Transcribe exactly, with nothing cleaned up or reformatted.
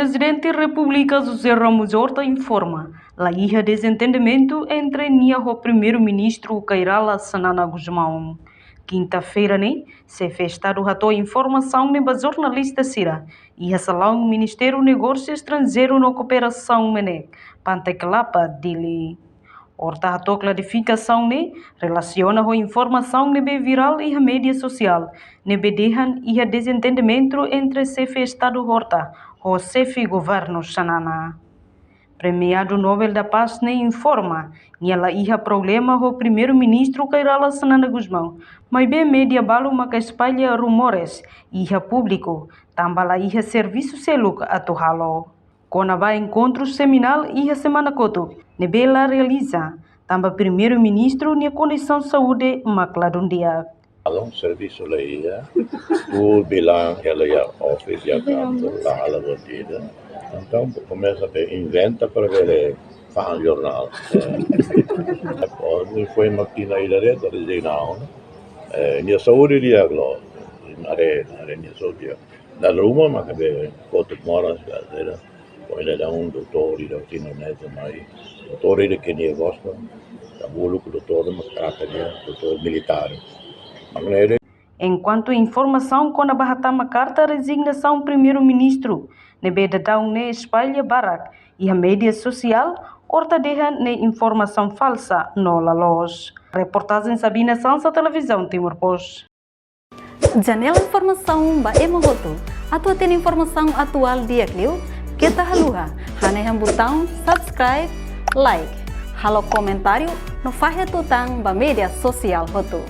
Prezidente Repúblika José Ramos Horta informa, la iha dezentendimentu entre nia ho Primeiru-Ministru Kay Rala Xanana Gusmão. Kinta-feira ne'e, Xefe Estadu hato'o informasaun ne'e ba jornalista sira iha salaun Ministériu Negósiu Estranjeiru no Kooperasaun MNEK, Pante Kelapa, Dili. Horta hato'o klarifikasaun ne'e relasiona ho informasaun ne'ebé virál iha média sosiál, ne'ebé dehan iha dezentendimentu entre Xefe Estadu Horta ho Xefe Governu Xanana. Premiadu Nobel da Paz ne'e informa, nia la iha problema ho Primeiru-Ministru Kay Rala Xanana Gusmão, maibé média balu maka espalla rumores iha públiku, tanba la iha servisu seluk atu halo. Kona-ba enkontru seminál iha semana kotuk, ne'ebé la realiza, tanba Primeiru-Ministru nia kondisaun saúde mak ladún di'ak. Alon servisu la iha, tuur bilang hela iha office iha kantor, la halo buat ida. Entaun, komesa be inventa para bele fahe jornál. Eh, o, nia foin mak tinan ida de'it, rezigna ona. Eh, nia saúde di'ak loos, haree, haree nia saúde di'ak. Dala ruma maka be kotuk moras, ka, sira. Foin daudaun doutór ida, sira ne'e mai. Doutór ida ke nia gosta. Ita bolu ke doutór mak trata nia, doutór militár. Mak ne'e de'it. Enkuantu informasaun kona-ba hatama karta rezignasaun Primeiru-Ministru, ne'ebé daudaun ne'e espalla barak iha média sosiál, Horta dehan ne'e informasaun falsa no la loos. Reportajen Sabina Sansa, Televizaun Timor Post. Janela informasaun ba ema hotu. Atu hatene informasaun atuál di'ak liu, keta haluha hanehan butaun subscribe, like, halo komentáriu no fahe tutan ba média sosiál hotu.